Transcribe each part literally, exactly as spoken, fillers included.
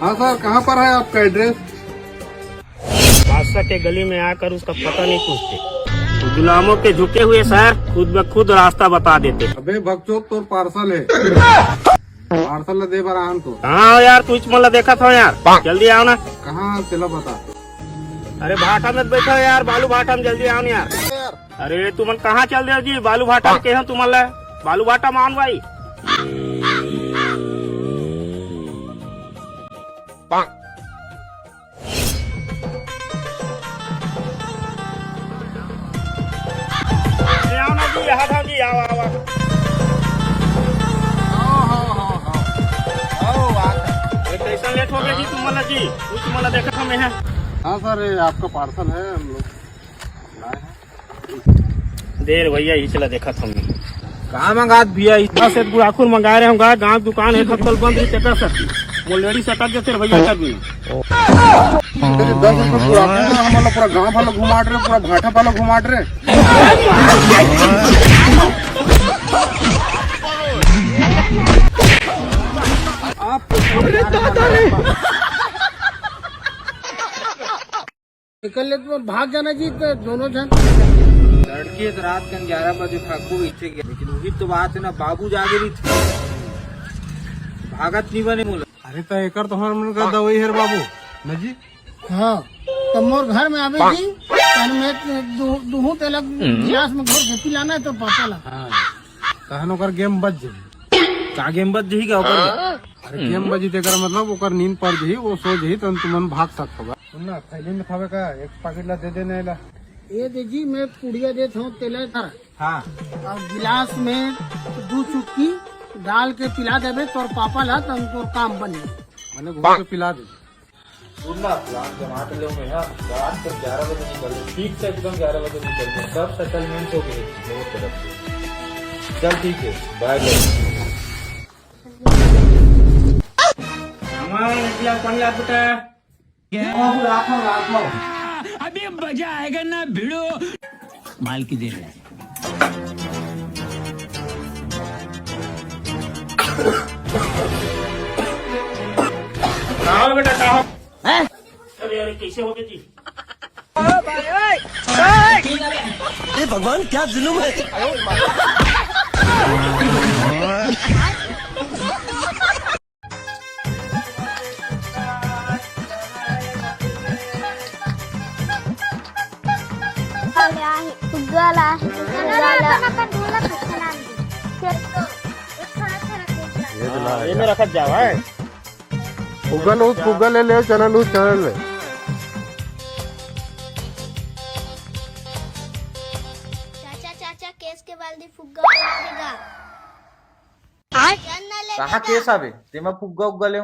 हाँ सर, कहाँ पर है आपका एड्रेस? बासठ के गली में आकर उसका पता नहीं पूछते। गुलामों के झुके हुए सर खुद ब खुद रास्ता बता देते। अबे बकचोद, तोर पार्सल है। पार्सल ला दे बर आन तो। हाँ यार, तू इच मन ला देखत हो यार, जल्दी आओ ना। कहाँ तेला बता। अरे भाटा में बैठो यार, बालू भाटा में, जल्दी आओ ना यार। अरे तुमन कहाँ चल दे जी, बालू भाटा में कहे तुमन ला, बालू भाटा में आन भाई। ए, आओ ना जी, हाथ आओ जी, आओ, आओ, आओ। आओ, आओ, आओ, आओ। आओ, आओ। अरे, कैसन लेट हो गया जी तुम वाला जी? कुछ मला देखा था मैं है। हाँ सर, ये आपका पार्सल है, हम लोग लाए हैं। देर भैया, इचला देखा था मैं। का मंगात भैया? इतना से गुड़ाखुर मंगाए रहे होंगे, गांव दुकान एक हफ्ता बंद रही, तेकर सर वो लेडी सटक गए, फिर भैया कर भी। अरे दस रुपये गुड़ाखुर में हमला पूरा गांव वाला घुमाट रहे, पूरा भाटा वाला घुमाट रहे। आप अरे दादा रे। निकल ले तो भाग जाना जी, तो दोनों जन। लड़की तो रात के ग्यारह बजे भागो इच्छे गया, लेकिन वही तो बात है ना, बाबू जागे भी थे, भागत नहीं बने मोला। अरे तो एकर तो हमर मन का दवाई है रे बाबू, न जी? हाँ, तो मोर घर में आवे जी, तन में दू-, दूहू तेलक गिलास में घोर के पिलाना है तो पापा ला। हाँ, तहन ओकर गेम बज जाई। का गेम बज जाई का ओकर? अरे गेम बजी तेकर मतलब ओकर नींद पड़ जाई, वो सो जाई, तहन तुमन भाग सकत हो। सुन ना, थैली में खावे का एक पैकेट ला दे देने ला। ये दे जी, मैं पुड़िया देत हूँ तेला। हाँ। और गिलास में दू चुटकी डाल के पिला देबे तोर पापा ला, तहन तोर काम बन जाई। मैंने घोर के पिला दे। सुन ना, प्लान जमा के ले मैं, हाँ, रात के ग्यारह बजे निकल ले, ठीक से एकदम ग्यारह बजे निकल ले, सब सेटलमेंट हो गए दोनों तरफ से। चल ठीक है, बाय बाय। हमारा एक गिलास पानी ला बेटा। राखो, राखो। अभी मजा आएगा ना भिड़ो। माल की देर है। कहाँ हो बेटा, कहाँ हो? हैं? अरे, अरे, कैसे हो गए जी? ए भगवान, क्या जुल्म है। फुग्गा ला, फुग्गा ला। अपन, अपन ढोलक उठा लान दे। ये तो हाँ, ये में रखत जावा है। फुग्गा लूट, फुग्गा ले ले, चना लूट, चना ले। चाचा, चाचा, केस के बाल दी फुग्गा उड़ा देगा। चना ले कहाँ लेगा। केस आवे? तेमा फुग्गा उग्गा ले।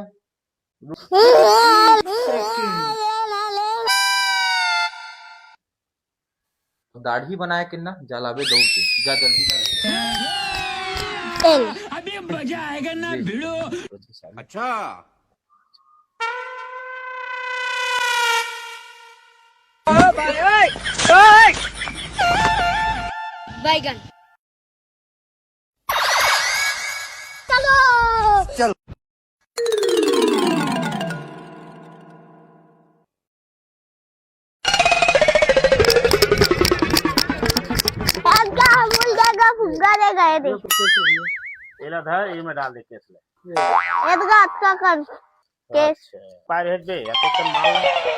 दाढ़ी बनाए के ना, जा लाबे दौड़ के, जा जल्दी जा। चल। अभी मजा आएगा ना ले। भिड़ो। अच्छा। बैगन। चलो। चल। फुग्गा दे गए दे। एला धर, एमे डाल दे केस ले। एतका अतका कर केस। अच्छा, पार हेट दे, या तो कर मार।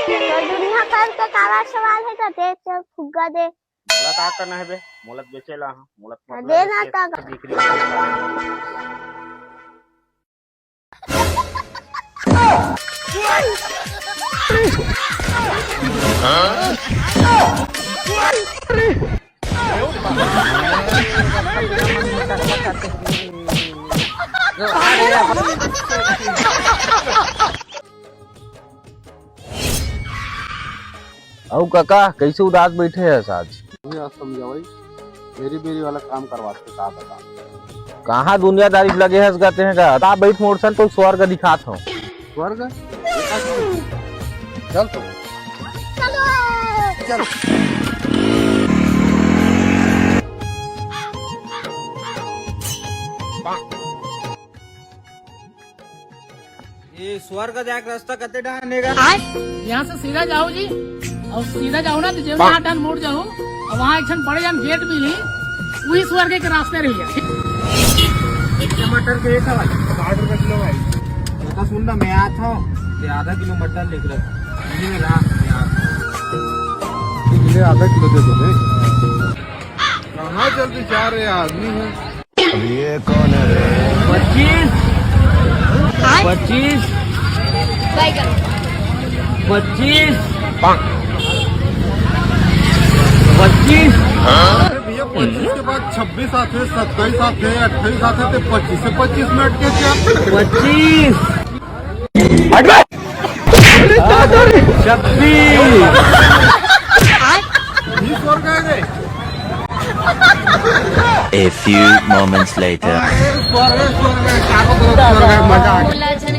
तो दुनिया कर के काला सवाल है तो दे, चल फुग्गा दे। मोला का करना है बे? मोला तो बेचे ला हाँ। मोला तो हाँ, मतलब दे ना है का। बिक्री। अउ कका, कैसे उदास बैठे हस आज? भैया, समझावई, बेरी बेरी वाला काम करवाते का बता। कहाँ दुनियादारी लगे हस गते हैं का? ता बैठ मोर सन तो स्वर्ग दिखात हूँ। स्वर्ग? चल तो। चल। ये स्वर्ग जाए के रास्ता कते डहान हे गा? यहाँ से सीधा जाओ जी, और सीधा जाओ ना तो जेवना हाथ डान मुड़ जाओ, और वहाँ एक ठन बड़े जान गेट मिली, वही स्वर्ग के रास्ते रही है। टमाटर के रेट है भाई, साठ रुपए किलो भाई। तो सुन ना, मैं आता हूँ, ये आधा किलो मटर लिख रहा हूँ। ये रहा, ये रहा। ये आधा किलो दे दो भाई। कहाँ जल्दी जा रहे आदमी है? अब ये कौन है रे? पच्चीस, पच्चीस, पच्चीस, पच्चीस। अरे भैया, पच्चीस के बाद छब्बीस आते, सत्ताईस आते, अट्ठाईस आते, तो पच्चीस से पच्चीस में अटके क्या? पच्चीस। छब्बीस। बीस और गए रे। A few moments later. अरे स्वर्ग, स्वर्ग, चारों तरफ स्वर्ग है, मजा आ गया।